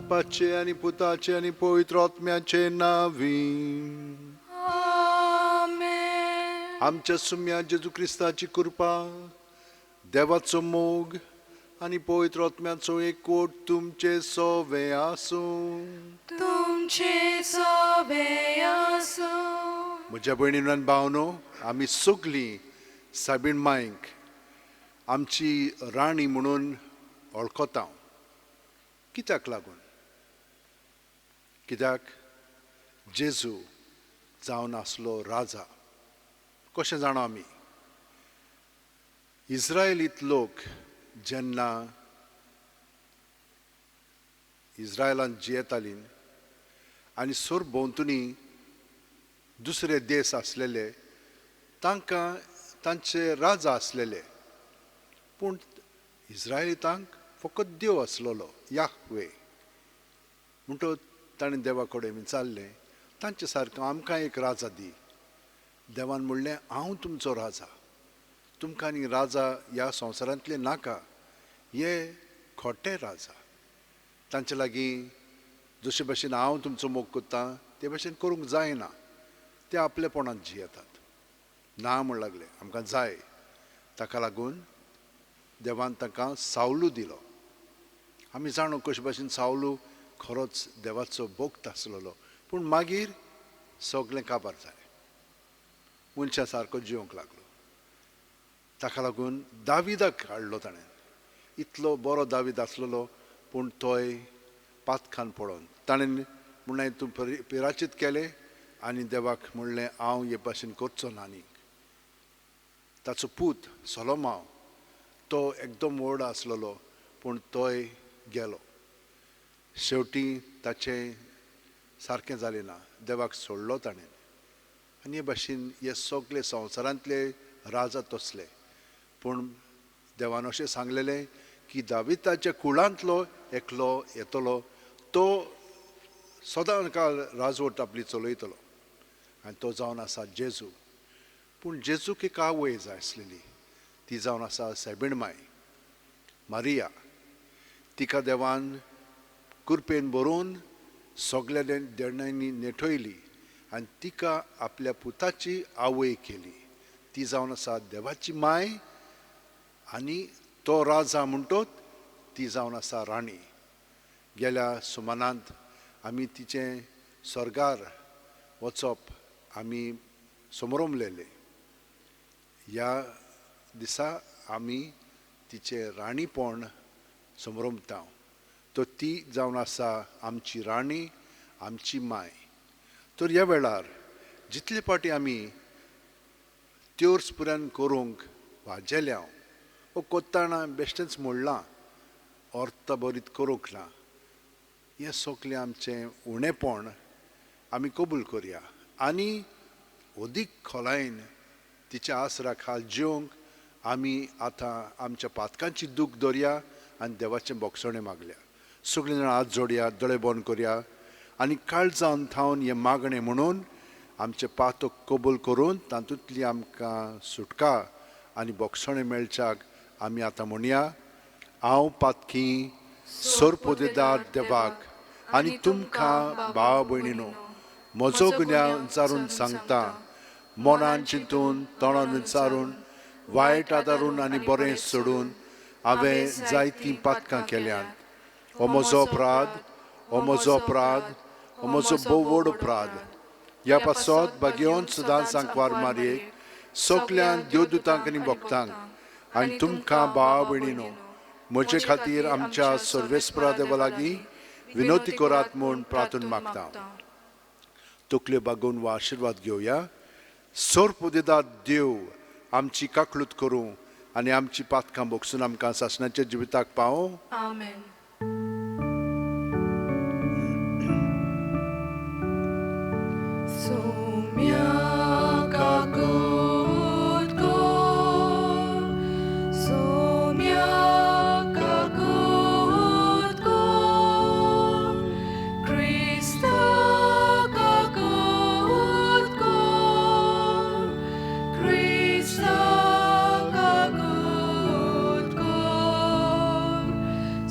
बापाचे आनी पुताचे आनी पवित्र आत्म्याचे नांवी. आमेन. आमच्या सुम्या जेजू क्रिस्ताची कृपा, देवाचो मोग आनी पवित्र आत्म्याचो एकवट तुमचे सोवे आसूं. तुमचे सोबे आसूं. म्हज्या भयणीन आनी भावनो, आमी सगलीं सायबीण मायक आमची राणी म्हणून वळखता. कित्याक लागून? कित्याक जेजू जावन आसलो राजा. कशें जाणा आमी? इस्रायलीत लोक जेन्ना इस्रायलांत जियेतालीं आनी सोर भोंवतणी दुसरे देश आसलेले, तांकां तांचे राजा आसलेले, पूण इस्रायलितांक फकत देव आसलेलो, याहवे. म्हणटच ताणें देवा कडेन विचारलें, तांचे सारको आमकां एक राजा दी. देवान म्हणलें, हांव तुमचो राजा, तुमकां आनी राजा ह्या संवसारांतले नाका, हे खोटे राजा. तांचे लागीं जशे भशेन हांव तुमचो मोग करता ते भशेन करूंक जायना, ते आपलेपणांत जियेतात. ना म्हण लागले, आमकां जाय. ताका लागून देवान तांकां सावलू दिलो. आमी जाणो कशे भशेन सावलू खरोच देवाचो भक्त आसलेलो, पूण मागीर सगळें काबार जालें, मनशा सारको जिवंक लागलो. ताका लागून दाविदाक हाडलो ताणें. इतलो बरो दावीद आसलेलो, पूण तोय पातखान पडोन ताणें म्हणलें, तूं पिराचीत केलें आनी देवाक म्हणलें, हांव हे भाशेन करचो ना आनीक. ताचो पूत सोलोमाव तो एकदम व्हड आसलेलो, पूण तोय गेलो. शेवटी ताचें सारकें जालें ना, देवाक सोडलो ताणें. आनी हे भाशेन हे सगळे संवसारांतले राजा तसले, पूण देवान अशें सांगलेलें की दाविताच्या कुळांतलो एकलो येतलो, तो सदां काळ राजवट आपली चलयतलो, आनी तो जावन आसा जेजू. पूण जेजूक एक आवय जाय आसलेली, ती जावन आसा सायबीण माय मारिया. तिका देवान कृपेन भरून सगल्या देणांनी नेठयली आनी तिका आपल्या पुताची आवय केली. ती जावन आसा देवाची माय, आनी तो राजा म्हणटोच ती जावन आसा राणी. गेल्या सुमानांत आमी तिचें स्वर्गार वचप आमी समरोमलेले. ह्या दिसा आमी तिचें राणीपण समरोमता. तर ती जावन आसा आमची राणी, आमची माय. तर ह्या वेळार जितले फावटी आमी त्योर्स पुरान करूंक वाजेल्या वो कोत्ताणा बेश्टेंच म्हणलां, अर्थ बरीत करूंक ना, हें सगलें आमचें उणेपण आमी कबूल करया आनी अदीक खोलायेन तिच्या आसरा खाल जिवंक आमी आतां आमच्या पातकांची दूख दवरया आनी देवाचें बोगसणें मागल्या. सगळीं जाणां हात जोडया, दोळे बंद करया आनी काळजान थावन हें मागणें म्हणून आमचें पातक कबूल करून तातूंतली आमकां सुटका आनी बोगसणें मेळच्याक आमी आतां म्हणया. हांव पातकी सरपोदेदार देवाक आनी तुमकां भाव भयणीनो म्हजो गुन्यांव विचारून सांगता, मनान चिंतून तोंडान विचारून वायट आदारून आनी बरें सोडून हांवें जायतीं पातकां केल्यांत. हो म्हजो अपराध, हो म्हजो अपराध, हो म्हजो भोव व्हड अपराध. ह्या पासत भाग्यवंत सदांच सांकवार मारयेक सगल्यान देवदूतांक आनी भक्तांक आनी तुमकां भाव भयणीनो म्हजे खातीर आमच्या सर्वेस्परा देवा लागीं विनवती करात म्हूण प्रार्थना मागता. तकल्यो बागोवन वा आशिर्वाद घेवया. सोरपोदेदाद देव आमची काकळूत करूं आनी आमची पातकां भोगसून आमकां सासणाच्या जिविताक पावों. आमेन.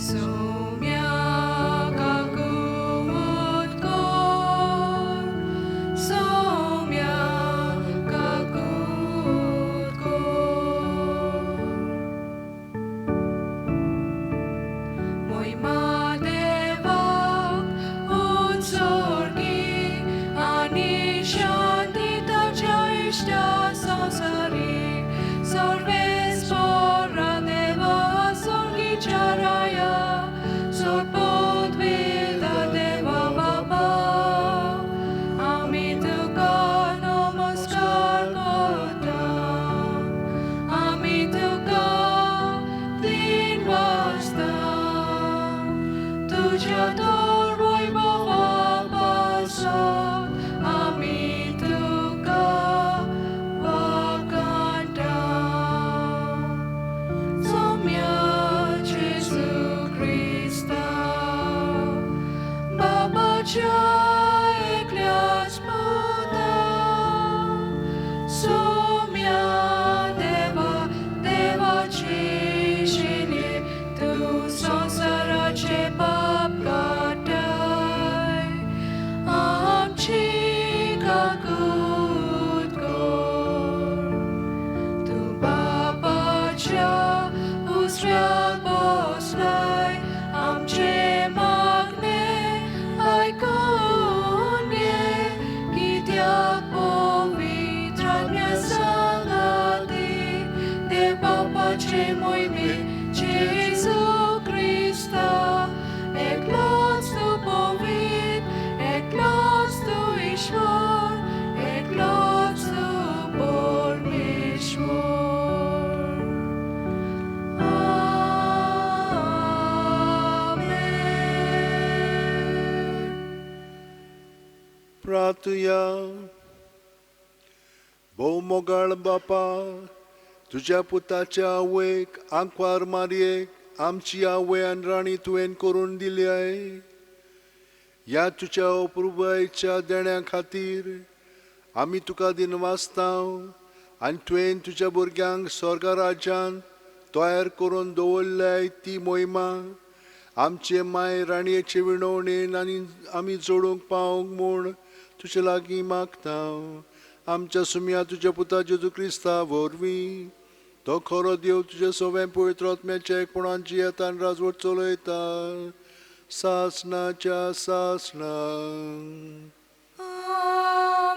So सोम्या देवा देवाचे शेणये तूं संवसाराचे पाप काडटाय आमची काकूत कर. तूं बापाच्या उजव्याक बसलाय आमचे मागणें आयकून घे कित्याक पवित्र आत्म्या सांगाती देव बापाचे मोहिमे जेजू क्रिस्ता एकलोच तूं पवित्र एकलोच तूं ईश्वर एकलोच तूं परमेश्वर. आमेन. प्रार्थुया. भोव मोगाळ बापा, तुज्या पुताच्या आवयक आंकवार मारयेक आमची आवय आनी राणी तुवें करून दिल्याय. ह्या तुज्या अपुरबायेच्या देण्या खातीर आमी तुका दिनवासताव आनी तुवें तुज्या भुरग्यांक स्वर्ग राज्यांत तयार करून दवरल्याय ती मोहिमा आमचे माय राणयेचे विणवणेन आनी आमी जोडूंक पावंक म्हूण तुजे लागीं मागता. आमच्या सुमया तुज्या पुता जेजू क्रिस्ता वरवीं, तो खरो देव तुजे सवें पवित्र आत्म्याच्या एकपणान जियेता आनी राजवट चलयता सासणाच्या सासणा.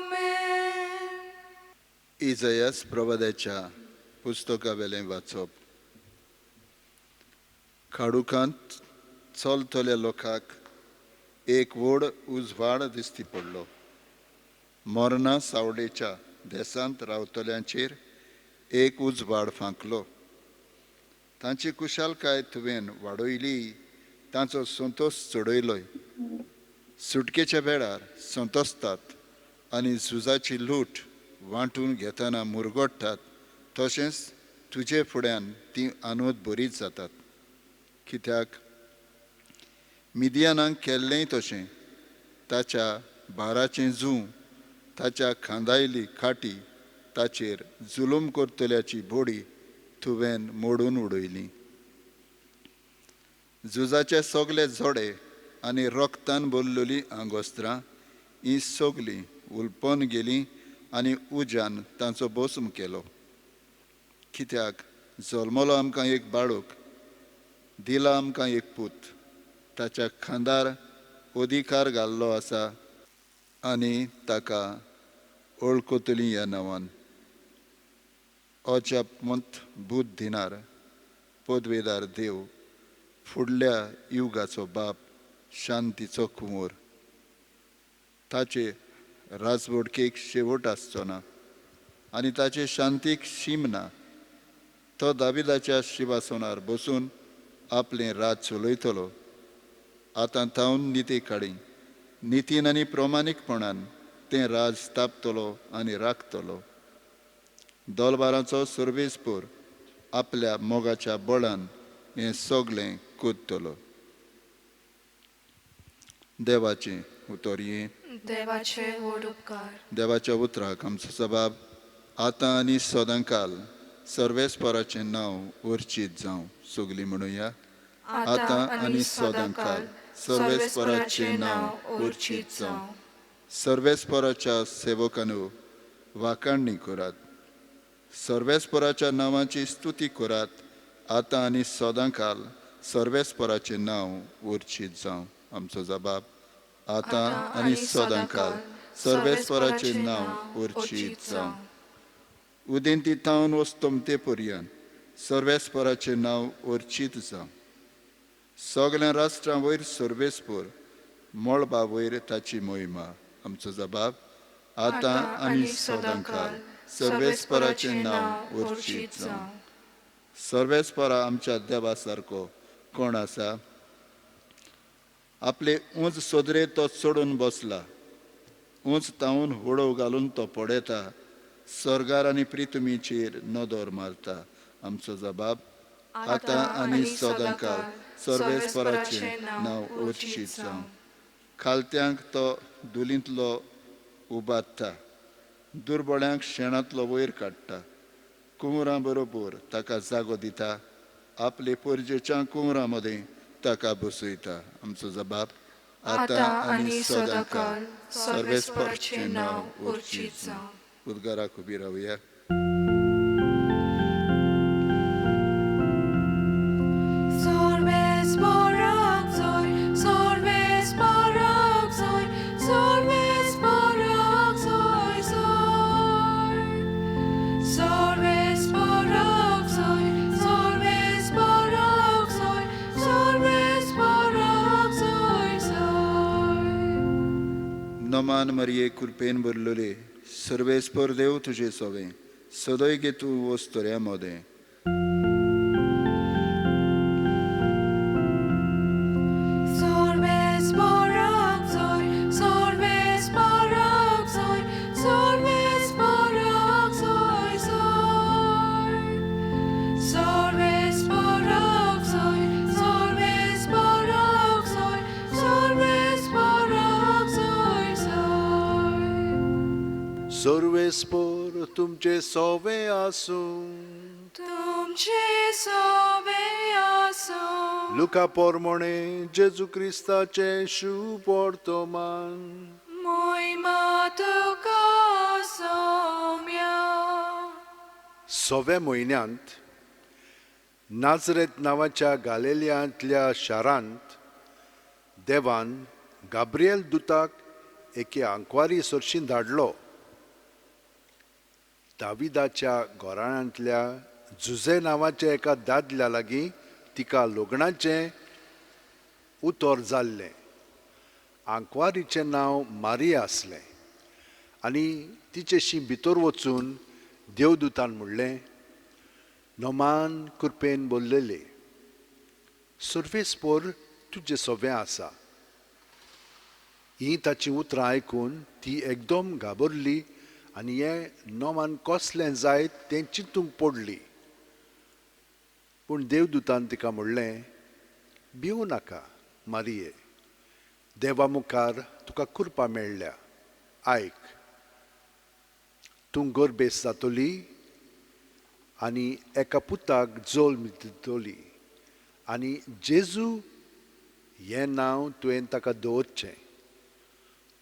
आमेन. इजयास प्रवाद्याच्या पुस्तकावेलें वाचप. काळोखांत चलतल्या लोकांक एक व्हड उजवाड दिश्टी पडलो. मरणा सावळेच्या देसांत रावतल्यांचेर एक उजवाड फांकलो. तांची कुशालकाय तुवें वाडयली, तांचो संतोश चडयलोय. सुटकेच्या वेळार संतोसतात आनी झुजाची लूट वांटून घेतना मुरगडटात, तशेंच तुजे फुड्यान ती आनोद बरीच जातात. कित्याक मिदियानाक केल्लेंय तशें, ताच्या भाराचें जूं, ताच्या खांदायली खाटी, ताचेर जुलूम करतल्याची बोडी तुवें मोडून उडयली. झुजाचे सगले जोडे आनी रक्तान भरलेलीं आंगोस्त्रां हीं सगलीं उलपन गेलीं आनी उज्यान तांचो भस्म केलो. कित्याक जल्मलो आमकां एक बाळूक, दिला आमकां एक पूत, ताच्या खांदार अधिकार घाल्लो आसा आनी ताका वळखतलीं ह्या नांवान. अजापमंत बूद दिनार, पदवेदार देव, फुडल्या युगाचो बाप, शांतीचो कुंवर. ताचे राजवडकेक शेवट आसचो ना आनी ताचे शांतीक शीम ना. तो दाविदाच्या शिवासनार बसून आपलें राज चलयतलो. आतां थावन निती काडी नितीन आनी प्रमाणीकपणान तें राज स्थापतलो आनी राखतलो. दोलबाराचो सर्वेस्पोर आपल्या मोगाच्या बळान हें सगळें करतलो. देवाचें उतर हें. देवाचे व्हड उपकार. देवाच्या उतराक आमचो सबाब आतां आनी सदांकाल सर्वेस्पराचें नांव वर्चीत जावं. सगलीं म्हणुया, आतां आनी सदांकाल सर्वेस्पराचें नांव वर्चीत जावं. सर्वेस्पराच्या सेवकांनो वाखाणणी करात, सर्वेस्पराच्या नांवाची स्तुती करात. आतां आनी सदांकाल सर्वेस्पराचें नांव वर्चीत जावं. आमचो जबाब आतां आनी सदांकाल सर्वेस्पराचें नांव वर्चीत जावं. उदेंती थावन वस्तमते पर्यंत सर्वेस्पराचें नांव वर्चीत जावं. सगळ्या राष्ट्रां वयर सर्वेस्पर, मळबा वयर ताची मोहिमा. आमचो जबाब आतां आनी सदांकाल सर्वेस्पराचें नांव वर्चीत जावं. सर्वेस्परा आमच्या देवा सारको कोण आसा? आपले उंच सोदरे तो चडून बसला, उंच तावन होडो घालून तो पडयता, सर्गार आनी प्रितुमीचेर नदर मारता. आमचो जबाब आतां आनी सदांकाल सर्वेस्पराचें नांव वर्चीत जावं. खालत्यांक तो दुलींतलो उबारता, दुर्बळ्यांक शेणांतलो वयर काडटा, कुंवरां बरोबर ताका जागो दिता, आपले परजेच्या कुंवरां मदें ताका बसयता। आमचो जबाब आतां आनी सदांकाळ सर्वेस्पराचें नांव उर्चीत जावं। उद्गाराक उबी रावया। नमान मरिये कृपेन भरलेले सर्वेस्पर देव तुजे सोवे, सदय गे तूं वस्तुऱ्या मोदें। सर्वेस्पर तुमचे सोवे आसूं, तुमचे सोवे आसूं। लुका पोरमोणे जेजू क्रिस्ताचें शुभ वर्तमान। मोहिमा तुका सोम्या। सोव्या म्हयन्यांत नाजरेत नांवाच्या गालेलियांतल्या शारांत देवान गाब्रिएल दुताक एके आंकवारी सरशीं धाडलो। दाविदाच्या घराण्यांतल्या जुझे नांवाच्या एका दादल्या लागीं तिका लग्नाचें उतर जाल्लें। आंकवारीचें नांव मारिया आसलें आनी तिचेशी भितर वचून देवदूतान म्हणलें, नमान कृपेन बोल्लेले, सर्वेस्पर तुजें सोवें आसा। हीं ताचीं उतरां आयकून ती एकदम घाबरली आनी हें नमान कसलें जायत तें चिंतूंक पडली। पूण देवदूतान तिका म्हणलें, भिवूं नाका मारिये, देवा मुखार तुका कृपा मेळ्ळ्या। आयक, तूं गर्भेस्त जातली आनी एका पुताक जल्म दितली आनी जेजू हें नांव तुवें ताका दवरचें।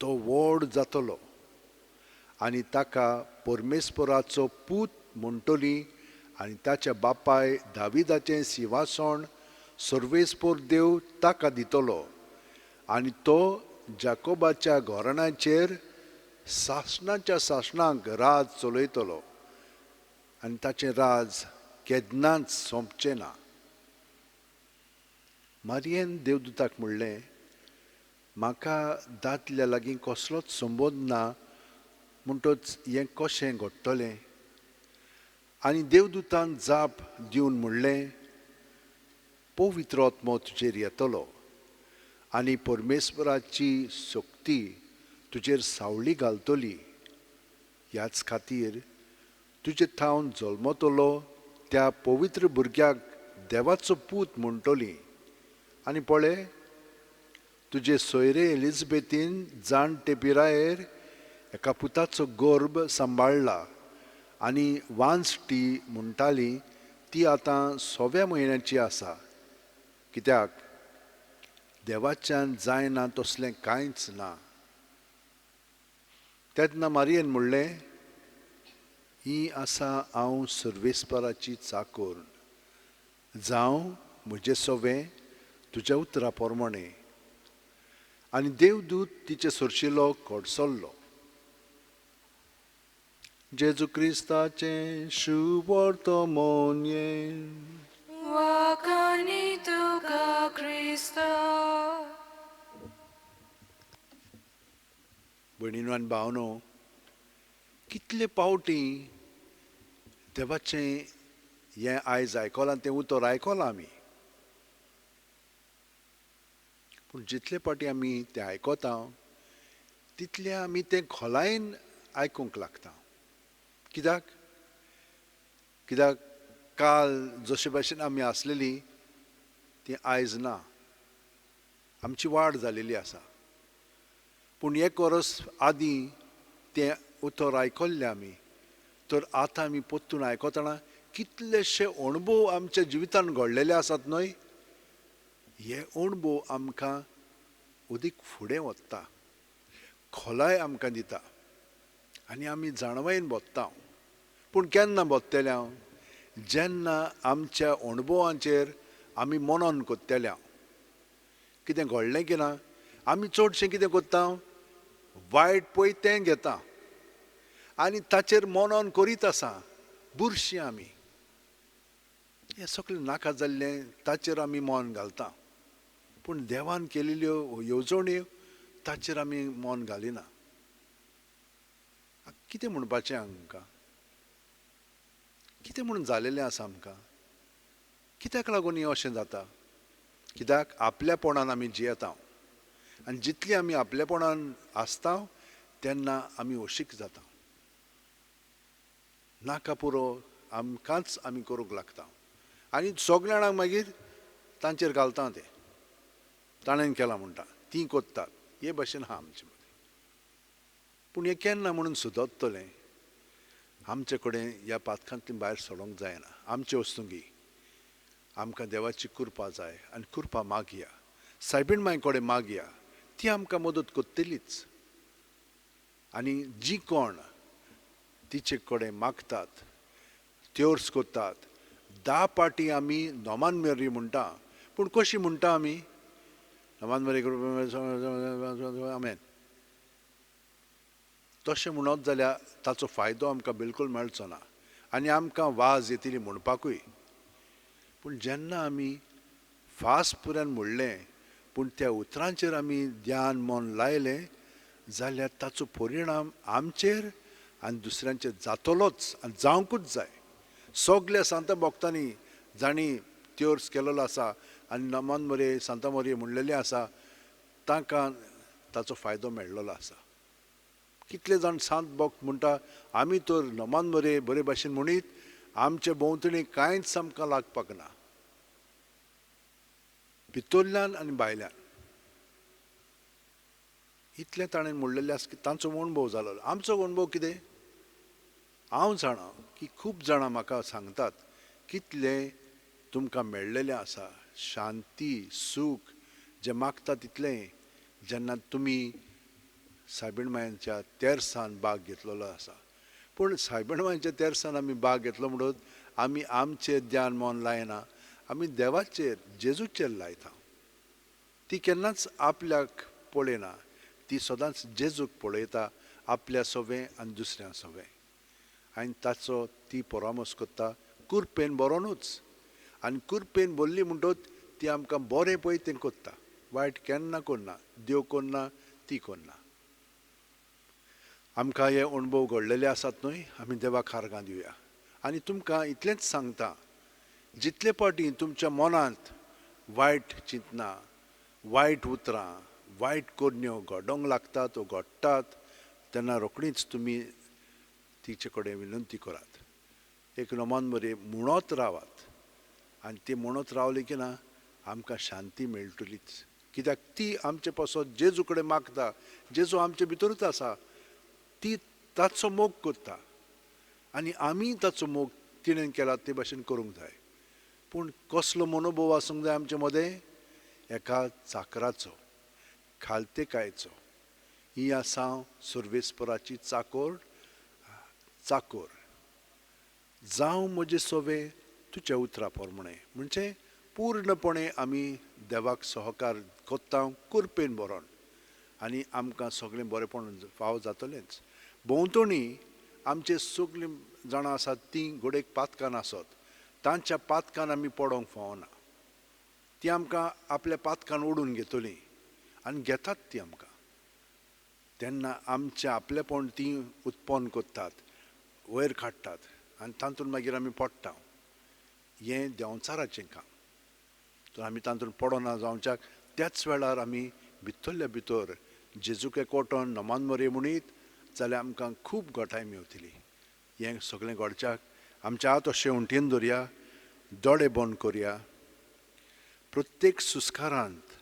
तो व्हड जातलो आनी ताका परमेश्वराचो पूत म्हणटली आनी ताच्या बापाय दाविदाचें सिंहासन सर्वेस्पर देव ताका दितलो आनी तो जाकोबाच्या घराण्याचेर सासणाच्या सासणाक राज चलयतलो आनी ताचें राज केन्नाच सोंपचें ना। मारियेन देवदूताक म्हणलें, म्हाका दादल्या लागीं कसलोच संबंद ना, म्हणटच हें कशें घडटलें? आनी देवदूतान जाप दिवन म्हणलें, पवित्र आत्मो तुजेर येतलो आनी परमेश्वराची शक्ती तुजेर सावळी घालतली। ह्याच खातीर तुजे थावन जल्मतलो त्या पवित्र भुरग्याक देवाचो पूत म्हणटली। आनी पळय, तुजे सोयरे एलिझाबेथीन जाणटे पिरायेर एका पुताचो गर्भ सांबाळ्ळा आनी वांजटी म्हणटाली ती आतां 6व्या म्हयन्याची आसा। कित्याक देवाच्यान जायना तसलें कांयच ना। तेन्ना मारियेन म्हणलें, ही आसा हांव सर्वेस्पराची चाकोर, जावं म्हजें सोवें तुज्या उतरा प्रमाणें। आनी देवदूत तिचे सरशिलो कडसल्लो। जेजू क्रिस्ताचें शुभ वर्तमान। वाखाणी तुका क्रिस्ता। भयणीनो आनी भावनो, कितले पावटी देवाचें हें आयज आयकलां, तें उतर आयकलां आमी, पूण जितले पावटी आमी तें आयकता तितले आमी तें खोलायेन आयकूंक लागता। कित्याक? कित्याक काल जशे भाशेन आमी आसलेली ती आयज ना, आमची वाड जालेली आसा। पूण एक वर्स आदीं तें उतर आयकल्लें आमी, तर आतां आमी परतून आयकतना कितलेशे अणभव आमच्या जिवितान घडलेले आसात न्हय. हे अणभव आमकां अदीक फुडें वता, खोलाय आमकां दिता आनी आमी जाणवायेन बदता. पूण केन्ना बदतले हांव? जेन्ना आमच्या अणभवांचेर आमी मनन करतले. हांव कितें घडलें की ना, आमी चडशें कितें करता, वायट पळय तें घेता आनी ताचेर मनन करीत आसा. बुरशीं आमी हें सगळें नाका जाल्लें ताचेर आमी मन घालता, पूण देवान केलेल्यो येवजण्यो ताचेर आमी मन घालिना. कितें म्हणपाचें आमकां, कितें म्हणून जालेलें आसा आमकां, कित्याक लागून हें अशें जाता? कित्याक आपल्यापणान आमी जियेता आनी जितली आमी आपल्यापणान आसता तेन्ना आमी अशीक जाता. नाका पुरो आमकांच आमी करूंक लागता आनी सगल्या जाणांक मागीर तांचेर घालता, तें ताणें केलां म्हणटा, तीं करतात, हे भशेन आहा आमचे मदीं. पूण हें केन्ना म्हणून सुदरतलें? आमचे कडेन ह्या पातकांतल्यान भायर सरोंक जायना. आमचे वस्तुंगी आमकां देवाची कृपा जाय आनी कृपा मागया, सायबीण माय कडेन मागया, ती आमकां मदत करतलीच. आनी जी कोण तिचे कडेन मागतात, त्योर्स करतात, 10 पाटी आमी नोमान मेरी म्हणटा, पूण कशी म्हणटा आमी? नोमान मेरी आमेन. तशें म्हणत जाल्यार ताचो फायदो आमकां बिलकूल मेळचो ना आनी आमकां वाज येतली म्हणपाकूय. पूण जेन्ना आमी फास्ट पुरान म्हणलें, पूण त्या उतरांचेर आमी ध्यान मन लायलें जाल्यार ताचो परिणाम आमचेर आनी दुसऱ्यांचेर जातलोच आनी जावंकूच जाय. सगल्या सांता भक्तांनी जांणी त्योर्स केलेलो आसा आनी नमन मोरये सांता मोरये म्हणलेलें आसा, तांकां ताचो फायदो मेळ्ळलो आसा. कितले जाण सांत भक्त म्हणटा, आमी तर नमन मोरये बरे भाशेन म्हणीत आमचे भोंवतणी कांयच आमकां लागपाक ना, भितरल्यान आनी भायल्यान. इतलें ताणें म्हणलेलें आसा की तांचो अणभव जालो. आमचो अणभव कितें? हांव जाणा की खूब जाणां म्हाका सांगतात कितलें तुमकां मेळ्ळेलें आसा, शांती सूख जें मागता तितलें जेन्ना तुमी सायबीण मायांच्या तेरसान भाग घेतलेलो आसा. पूण सायबीण मायांच्या तेरसान आमी भाग घेतलो म्हणून आमी आमचेर ध्यान मन लायना, आमी देवाचेर जेजूचेर लायता. ती केन्नाच आपल्याक पळयना, ती सदांच जेजूक पळयता, आपल्या सवें आनी दुसऱ्या सवें, आनी ताचो ती परामर्श करता कुरपेन बरोनूच. आनी कुरपेन बोल्ली म्हणटच ती आमकां बरें पळय तें करता, वायट केन्ना करना, देव करना, ती करना. आमकां हे अणभव घडलेले आसात न्हय, आमी देवाक आर्गां दिवया. आनी तुमकां इतलेंच सांगता, जितले पाटी तुमच्या मनांत वायट चिंतना, वायट उतरां, वायट करण्यो घडोवंक लागतात वो घडटात, तेन्ना रोखडीच तुमी तिचे कडेन विनंती करात, एक नमन बरें म्हणत रावात. आनी ती म्हणत रावली की ना आमकां शांती मेळटलीच. कित्याक ती आमचे पासत जेजू कडेन मागता, जेजू आमचे भितरूच आसा, ती ताचो मोग करता आनी आमी ताचो मोग तिणें केला ते भाशेन करूंक जाय. पूण कसलो मनोभव आसूंक जाय आमचे मदें? एका चाकराचो, खालतेकायचो. ही आसा सर्वेस्पराची चाकोर, चाकोर जावं म्हजें सोवे तुज्या उतरा प्रमाणें. म्हणजे पूर्णपणे आमी देवाक सहकार करता कुरपेन बरोवन, आनी आमकां सगळें बरेंपण फावो जातलेंच. भोंवतणी आमचे सगळीं जाणां आसात तीं घडयेक पातकान आसत, तांच्या पातकान आमी पडोंक फावना. ती आमकां आपल्या पातकान ओडून घेतलीं आनी घेतात ती आमकां. तेन्ना आमचें आपलेपण तीं उत्पन्न करतात, वयर काडटात आनी तातूंत मागीर आमी पडटा. हें देंवचाराचें काम. तर आमी तातूंत पडना जावच्याक त्याच वेळार आमी भितरल्या भितर जेजूके कोटोन नमान मोरये म्हणीत जाल्यार आमकां खूब घटाय मेवतली. हें सगळें घडच्याक आमच्या हात अशें उंटयेन दवरया, दोळे बंद करया. प्रत्येक सुस्कारांत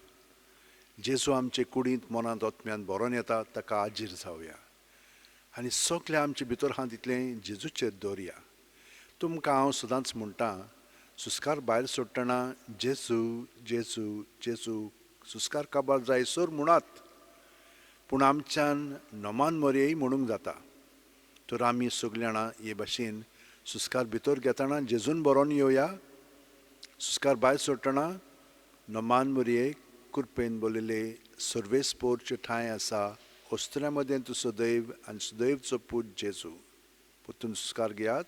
जेजू आमचे कुडींत, मनांत, आत्म्यांत भरोन येता, ताका आजीर जावया. आनी सगळें आमचे भितर आहा तितलें जेजूचेर दवरया. तुमकां हांव सदांच म्हणटा, सुस्कार भायर सोडटना जेजू जेजू जेजू सुस्कार काबार जायसर म्हणात, पूण आमच्यान नमान मरेय म्हणूंक जाता. तर आमी सगळीं जाणां हे भाशेन सुस्कार भितर घेतना जेजून बरोवन येवया, सुस्कार भायर सोडटना नमान मरये कृपेन बोलिले सर्वेस्पोरचे ठांय आसा अस्तुऱ्यां मदें तूं सदैव आनी सदैवचो पूत जेजू. परतून सुस्कार घेयात.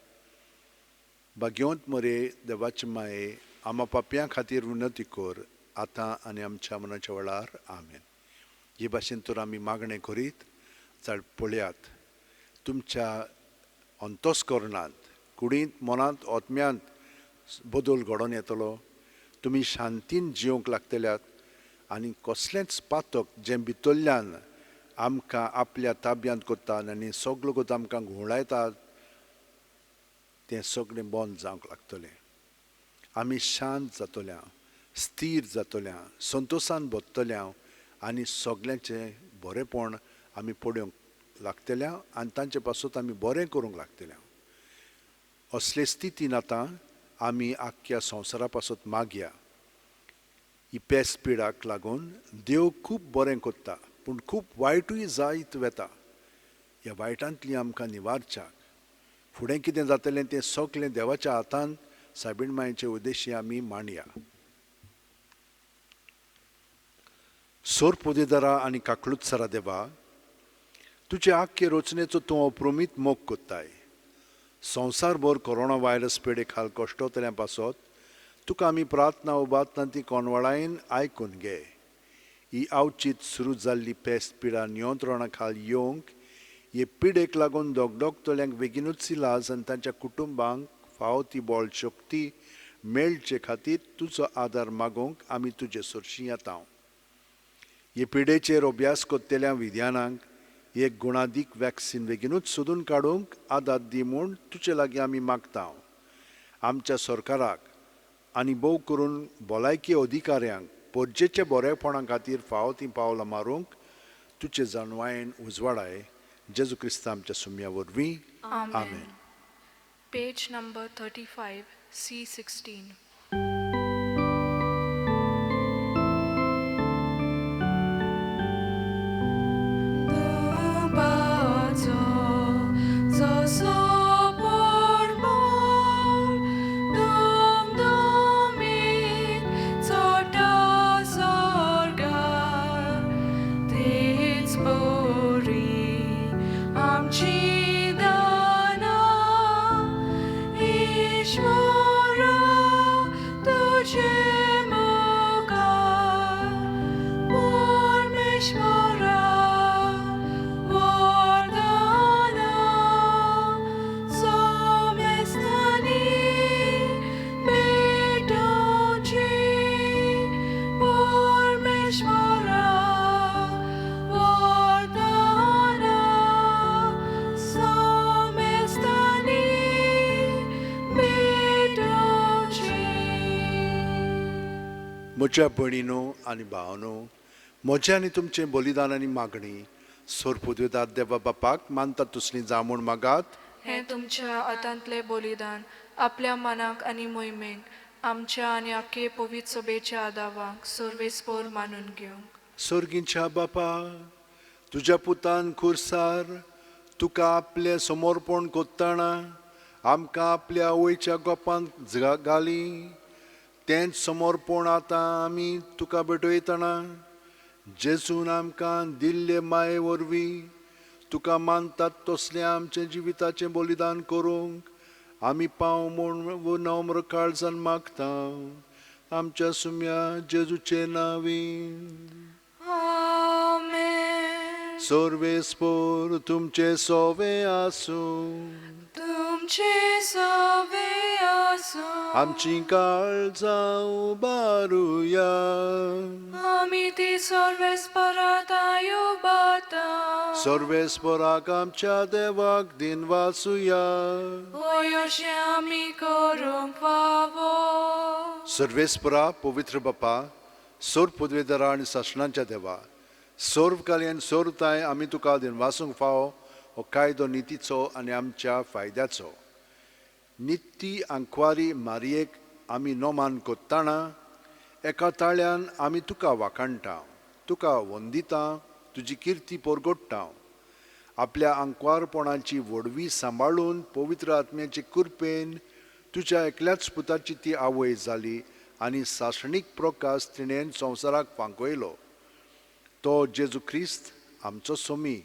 भाग्यवंत मरे देवाचे माये, आमा पापयां खातीर विनंती कर आतां आनी आमच्या मनाच्या वेळार. आमेन. हे भाशेन तर आमी मागणें करीत जाल्यार पळयात, तुमच्या अंतस्करणांत, कुडींत, मनांत, आत्म्यांत बदल घडोवन येतलो. तुमी शांतीन जिवंक लागतल्यात आनी कसलेंच पातक जें भितरल्यान आमकां आपल्या ताब्यांत करता आनी सगलो कोत आमकां घुंवडायतात तें सगळें बंद जावंक लागतलें. आमी शांत जातल्या, स्थीर जातल्या, संतोशान बदतल्या आनी सगल्यांचें बरेंपण आमी पळोवंक लागतल्या आनी तांचे पासून आमी बरें करूंक लागतल्या. असले स्थितीन आतां आमी आख्ख्या संवसारा पासत मागया. ही पेस्ट पिडाक लागून देव खूब बरें करता, पूण खूब वायटूय जायत वता. ह्या वायटांतली आमकां निवारच्याक फुडें कितें जातलें तें सगळें देवाच्या हातान सायबीण मायेचे उद्देशी आमी मांडया. सोर पोदेदारा आनी काकळूतसरा देवा, तुजे आख्खे रचनेचो तूं अप्रमीत मोग कोत्ताय. संवसारभर कोरोना व्हायरस पेडे खाल कश्टोतल्या पासत तुका आमी प्रार्थना उबातना ती कोनवळायेन आयकून घे. ही आवचीत सुरू जाल्ली पेस्ट पिडा नियंत्रणा खाल येवंक हे पिडेक लागून दगदगतल्यांक बेगीनूच इलाज आनी तांच्या कुटुंबांक फावो ती बळ शक्ती मेळचे खातीर तुजो आदार मागूंक आमी तुजे सरशीं येता. हे पिडेचेर अभ्यास करतल्या विज्ञानांक एक गुणादीक वॅक्सिन बेगीनूच सोदून काडूंक आदार दी म्हूण तुजे लागीं आमी मागता. आमच्या सरकाराक आनी भोव करून भलायकी अधिकाऱ्यांक परजेच्या बरेपणा खातीर फावो तीं पावलां मारूंक तुजे जाणवायेन उजवाडाय. जेजू क्रिस्ता आमच्या सुम्या वरवीं. आमेन. Page number 35, C16. म्हज्या भयणीनो आनी भावनो, म्हजें आनी तुमचें बलिदान आनी मागणी सोरपुदवेदार देवा बापाक मानता तसली जावं म्हूण मागात. हें तुमच्या हातांतलें बलिदान आपल्या मनाक आनी मोहिमेक आमच्या आनी आख्खे पवित्र सभेच्या आदावाक सर्वेस्पोर मानून घेवंक. सर्गीच्या बापा, तुज्या पुतान खुर्सार तुका आपलें समर्पण कोत्ताना आमकां आपल्या आवयच्या गोपांत घाली, तेंच समर्पण आतां आमी तुका भेटयतना जेजून आमकां दिल्ले माये वरवीं तुका मानतात तसलें आमचें जिविताचें बलिदान करूंक आमी पाव म्हूण नम्र काळजान मागता. आमच्या सुम्या जेजूचे नांवी. आमेन. सर्वेस्पोर तुमचे सोवे आसूं. तुमचे सोवे आसूं. आमची काळजां उबारुया. आमी ती सर्वेस्परात उबारता. सर्वेस्पराक आमच्या देवाक दिनवासुया. होय अशें आमी करूंक फावो. सर्वेस्परा पवित्र बापा, सोर पदवेदारा आनी सासणाच्या देवा, सर्व कालयन सोरताय आमी तुका दिनवासूंक फावो हो कायदो नितीचो आनी आमच्या फायद्याचो. नित्ती आंकवारी मारयेक आमी नोमान कोत्ताना एका ताळ्यान आमी तुका वाखाणटा, तुका वंदिता, तुजी किर्ती परगोडटा. आपल्या आंकवारपणाची व्हडवी सांबाळून पवित्र आत्म्याचे कृपेन तुज्या एकल्याच पुताची ती आवय जाली आनी सासणीक प्रकाश तिणें संवसाराक फांकयलो. तो जेजू क्रिस्त आमचो सोमी.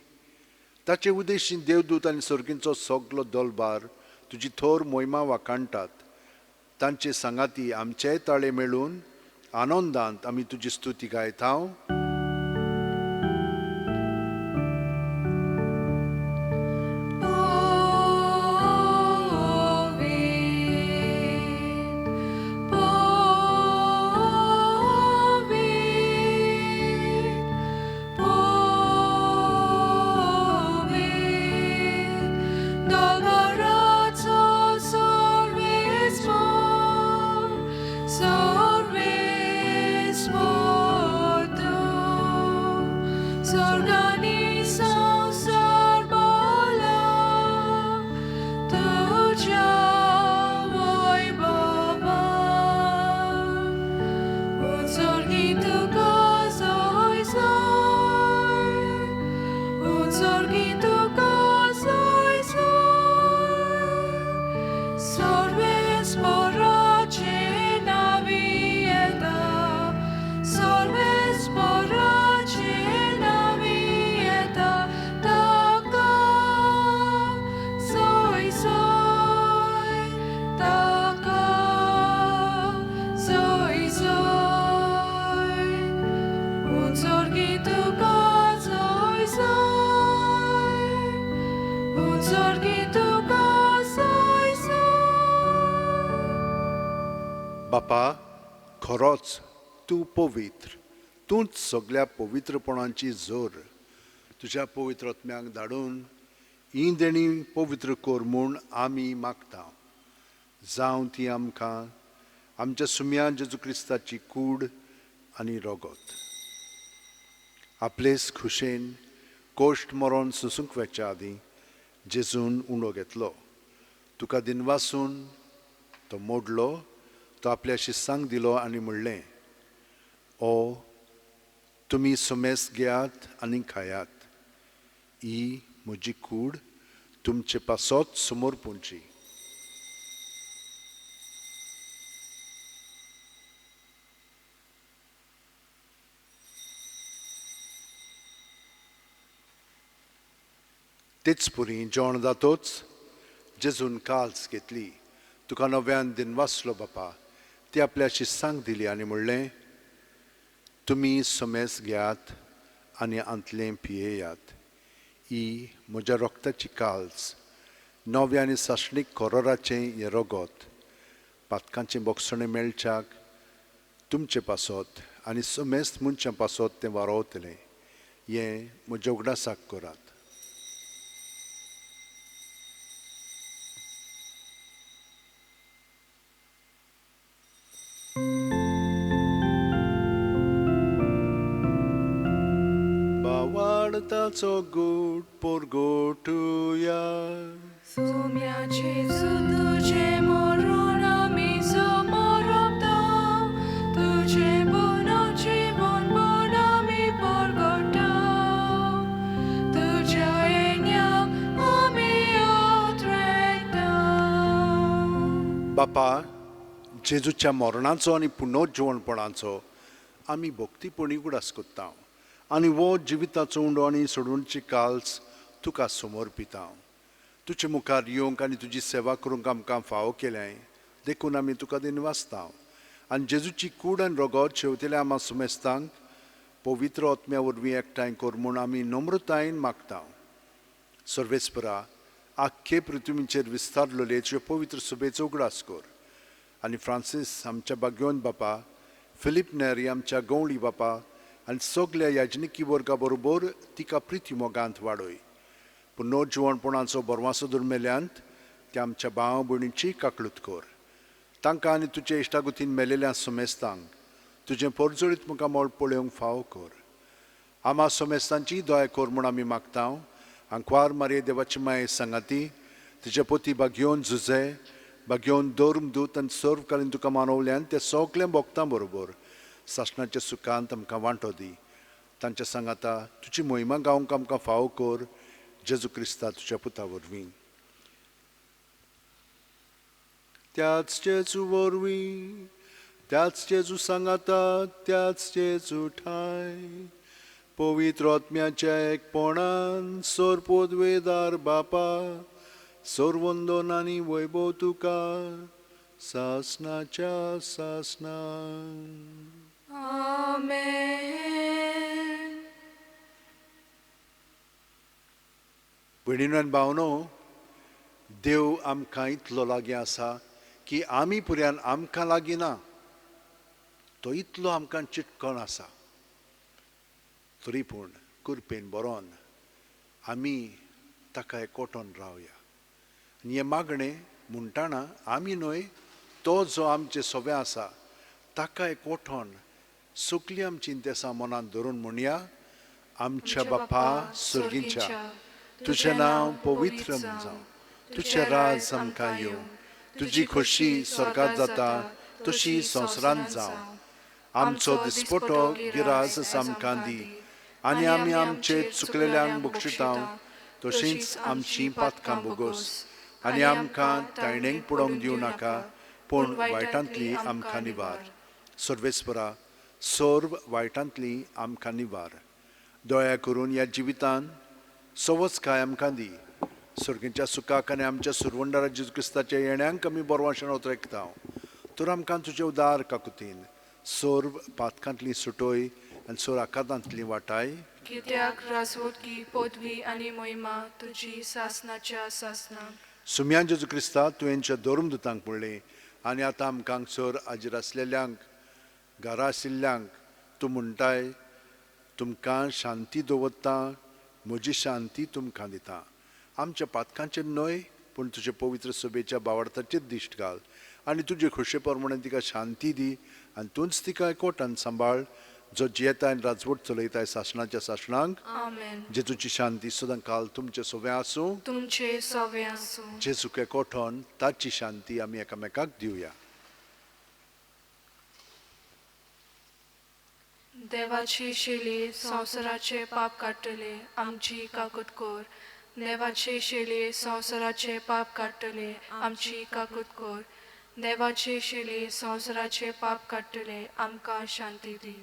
ताचे उदेशी देवदूत आनी सर्गींचो सगलो दलबार तुजी थोर मोहिमा वाखाणटात. तांचे सांगाती आमचेय ताळे मेळून आनंदांत आमी तुजी स्तुती गायता. बापा, खरोच तूं पवित्र, तूंच सगल्या पवित्रपणाची जोर. तुज्या पवित्र आत्म्याक धाडून ही देणी पवित्र कर म्हूण आमी मागता. जावं ती आमकां आमच्या सुम्या जेजू क्रिस्ताची कूड आनी रगत. आपलेच खुशेन कोश्ट मरोन सोसूंक वेच्या आदीं जेजून उंडो घेतलो, तुका दिनवासून तो मोडलो, तो आपल्या शिस्सांक दिलो आनी म्हणलें, ओ तुमी सुमेस घेयात आनी खायात, ही म्हजी कूड तुमचे पासत समर्पूंची. तेच पुरी जेवण जातोच जेजून काल्स घेतली, तुका नव्यान दिनवासलो बापा, ती आपल्या शिस्सांक दिली आनी म्हणलें, तुमी समेस घेयात आनी आंतलें पियेयात, ही म्हज्या रक्ताची काल्स, नव्या आनी सासणीक कोरोराचें हें रगत, पातकांचें बोगसणें मेळच्याक तुमचे पासत आनी समेस्त मनशां पासत तें वारोवतलें. हें म्हज्या उगडासाक करात. ताचो गोड पोरगोटुया सोम्याचे तुझे मरण आमी समर्पता, तुझे पुनर्जीवन पण आमी परगटा, तुझ्या येण्याक आमी उतरेता. बापा, जेजूच्या मरणाचो आनी पुनर्जीवनपणाचो आमी भक्तीपणी उगडास कोत्ता आनी वो जिविताचो उंडो आनी सोडवणची काल्स तुका समर्पिता. तुजे मुखार येवंक आनी तुजी सेवा करूंक आमकां फावो केल्याय देखून आमी तुका दिनवासता. आनी जेजूची कूड आनी रगत शेवतेल्या आमा सुमेस्तांक पवित्र आत्म्या वरवीं एकठांय कर म्हूण आमी नम्रतायेन मागता. सर्वेस्परा, आख्खे पृथ्वीचेर विस्तारलेले तुजे पवित्र सभेचो उगडास कर आनी फ्रांसीस आमच्या बाग्योन बापा, फिलीप नेरी आमच्या गवळी बापा आनी सगल्या याजनिकी वर्गा बरोबर तिका प्रिती मोगांत वाडय. पुनर्जिवणपणाचो बरवासो दुर्मेल्यांत त्या आमच्या भाव भयणीची काकळूत कर. तांकां आनी तुजे इश्टागुतीन मेलेल्या समेस्तांक तुजें परजळीत मुखामळ पळोवंक फावो कर. आमा समेस्तांची दया कर म्हूण आमी मागता आंकवार मारये देवाची माये सांगाती तुज्या पोती बागयोवन झुजे बागयोवन धर्मदूत आनी सर्वकालीन तुका मानवल्यान त्या सगळ्या भोगतां बरोबर सासणाच्या सुखांत आमकां वांटो दी. तांच्या सांगाता तुजी मोहिमा गावंक आमकां फावो कर, जेजू क्रिस्ता तुज्या पुता वरवीं. त्याच जेजू वरवीं, त्याच जेजू सांगाता, त्याच जेजू ठाय पवित्र आत्म्याच्या एकपणान सोरपोदवेदार बापा सोरवंदन आनी वैभव तुका सासनाच्या सासना. आमेन. भयणीनो आनी भावनो, देव आमकां इतलो लागीं आसा की आमी पुर्यान आमकां लागीं ना, तो इतलो आमकां चिटकोन आसा. तरी पूण कृपेन बरोवन आमी ताका एकवटोन रावया. आनी हें मागणें म्हणटाना आमी न्हय, तो जो आमचे सोबे आसा ताका एकवटोन सगळीं आमची इंतेसां मनांत धरून म्हणया. आमच्या बापा सर्गीच्या, तुजें नांव पवित्र जावं, तुजें राज आमकां येवं, तुजी खोशी स्वर्गांत जाता तशी संवसारांत जावं. आमचो दिसपटो गिरास आमकां दी आनी आमी आमचे चुकलेल्यांक बक्षिता तशींच आमचीं पातकां बोगोस आनी आमकां तायणेक पडोवंक दिवं नाका, पूण वायटांतली आमकां निवार. सर्वेस्परा, सर्व वायटांतली आमकां निवार. दया करून ह्या जिवितान सवच काय आमकां दी. सर्गीच्या सुखाक आनी आमच्या सुरवंडारा जेजू क्रिस्ताच्या येण्यांक आमी बरवाशण ओतरेकता. तर आमकां तुजे उदार काकुतीन सर्व पातकांतली सुटोय आनी सोर आकादांतली वाटाय. कित्याक राजवटकी पदवी आनी महिमा तुजी सासनाच्या सासनाक. सुम्यान जेजू क्रिस्ता, तुवेंच्या धर्मदूतांक म्हणलें आनी आतां आमकां सर हाजीर आसलेल्यांक, घरा आशिल्ल्यांक तूं म्हणटाय, तुमकां शांती दवरता, म्हजी शांती तुमकां दिता. आमच्या पातकांचेर न्हय, पूण तुजे पवित्र सभेच्या बावडताचेर दिश्ट घाल आनी तुजे खोशे प्रमाणे तिका शांती दी आनी तूंच तिका एकवटान सांबाळ, जो जियेता आनी राजवट चलयताय सासणाच्या सासणांक. आमेन. जेजूची शांती सदां काल तुमचे सोवे आसूं, तुमचे सोवे आसूं. जेजूक एकवटोन ताची शांती आमी एकामेकाक दिवया. देवाची शेली संवसाराचे पाप काडटले, आमची काकूत कर. देवाची शेली संवसाराचे पाप काडटले, आमची काकूत कर. देवाची शेली संवसाराचे पाप काडटले, आमकां शांती दी.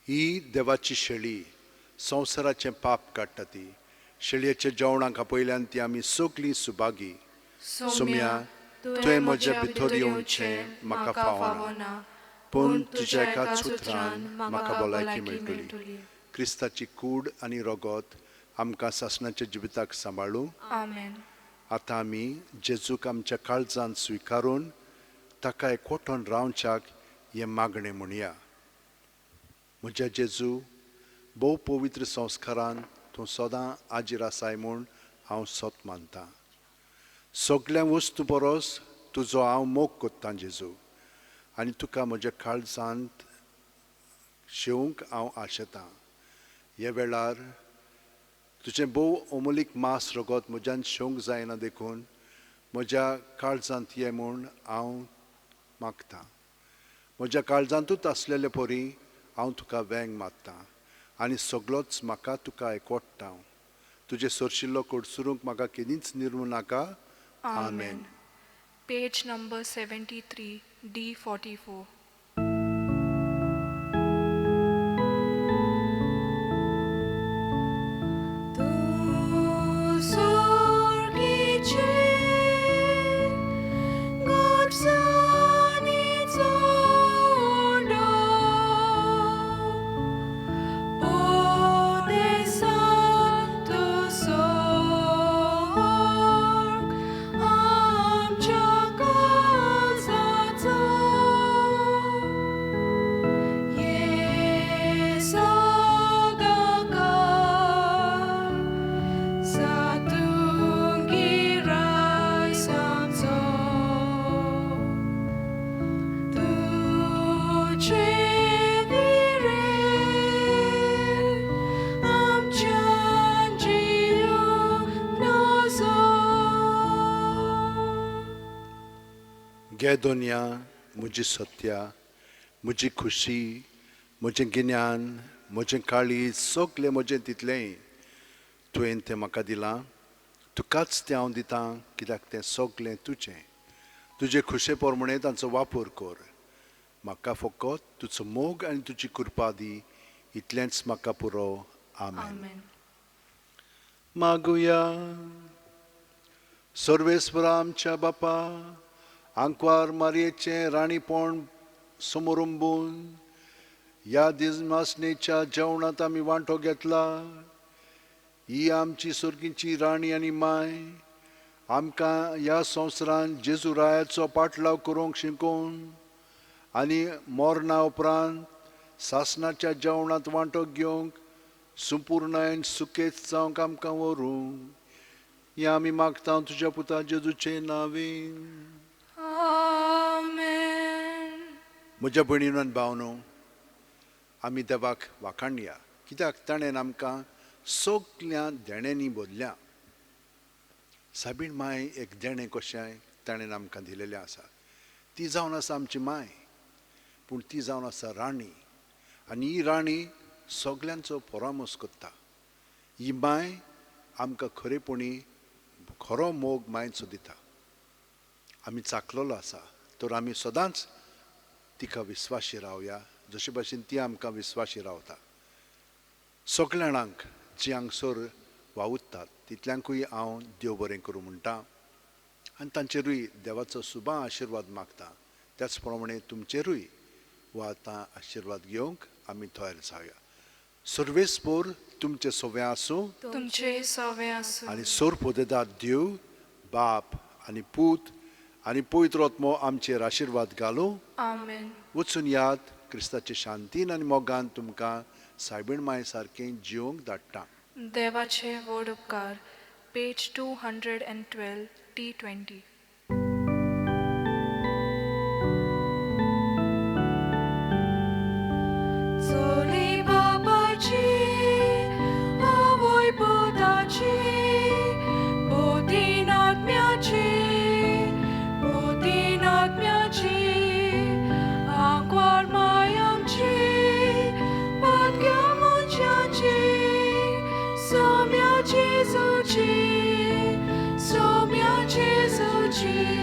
ही देवाची शेळी संवसाराचें पाप काडटा. ती शेळयेच्या जेवणाक आपयल्यान ती आमी सगळीं सुभागी. सोम्या, तुवें म्हज्या भितर येवचें म्हाका फावना, पूण तुज्या एकाच उतरान म्हाका भलायकी मेळटली. क्रिस्ताची कूड आनी रगत आमकां सासणाच्या जिविताक सांबाळूं. आमेन. आतां आमी जेजूक आमच्या काळजान स्विकारून ताका एकवटोन रावच्याक हें मागणें म्हणया. म्हज्या जेजू, भोव पवित्र संस्कारान तूं सदां आजीर आसाय म्हूण हांव सत मानतां. सगळ्या वस्तू परस तुजो हांव मोग कोत्तां जेजू, आनी तुका म्हज्या काळजांत शेवंक हांव आशेतां. ह्या वेळार तुजें भोव अमोलीक मांस रगत म्हज्यान शेवंक जायना, देखून म्हज्या काळजांत ये म्हूण हांव मागतां. म्हज्या काळजांतूच आसलेले परी हांव तुका वेंग मारतां आनी सगळोच म्हाका तुका एकवटता. तुजें सरशिल्लो कडसुरूंक म्हाका केदींच निर्मू नाका. आमेन. Page number 73, D44. घे दोनया, म्हजी सत्या, म्हजी खुशी, म्हजें गिन्यान, म्हजें काळीज, सगलें म्हजें तितलेंय तुवें तें म्हाका दिलां. तुकाच तें हांव दितां, कित्याक तें सगलें तुजें. तुजे खुशे प्रमाणे तांचो वापर कर. म्हाका फकत तुजो मोग आनी तुजी कृपा दी, इतलेंच म्हाका पुरो. आमेन. आमेन. मागुया. सर्वेस्परा आमच्या बापा, आंकवार मारयेचें राणीपण समोरंबून ह्या दिसमासणेच्या जेवणांत आमी वांटो घेतला. ही आमची सर्गीची राणी आनी माय आमकां ह्या संवसारांत जेजू रायाचो पाटलाव करूंक शिकोवन आनी मरणा उपरांत सासणाच्या जेवणांत वांटो घेवंक संपूर्णायन सुकेच जावंक आमकां व्हरूं. हें आमी मागता तुज्या पुता जेजूचे नांवें. आमेन. म्हज्या भयणीन आनी भावनो, आमी देवाक वाखाणया, कित्याक ताणें आमकां सगल्या देण्यांनी बदल्या. साबीण माय एक देणें कशें ताणें आमकां दिलेलें आसा. ती जावन आसा आमची माय, पूण ती जावन आसा राणी, आनी ही राणी सगल्यांचो परामर्श करता. ही माय आमकां खरेपणी खरो मोग मायचो दिता. आमी चाकलोलो आसा तर आमी सदांच तिका विस्वाशी रावया, जशे भाशेन ती आमकां विस्वाशी रावता. सगल्या जाणांक जी हांगसर वावुरतात तितल्यांकूय हांव देव बरें करूं म्हणटा आनी तांचेरूय देवाचो सुबा आशिर्वाद मागता. त्याच प्रमाणे तुमचेरूय हो आतां आशिर्वाद घेवंक आमी तयार जावया. सर्वेस्पोर तुमचे सवे आसूं, तुमचे सवे आसूं, आनी सोर पोदेदाद देव बाप आनी पूत आनी पवित्र आत्मो आमचेर आशिर्वाद घालूं. आमेन. वचून याद, क्रिस्ताचे शांतीन आनी मोगान तुमकां सायबीण माय सारकें जिवंक धाडटा. देवाचे व्हड उपकार. Page 212, T20. चली बापाची, आवय पुताची, पुतीन आत्म्याची, पुतीन आत्म्याची, आंकवार माय आमची, पातक्या मनशाची, सोम्या जेजूची, सोम्या जेजूची.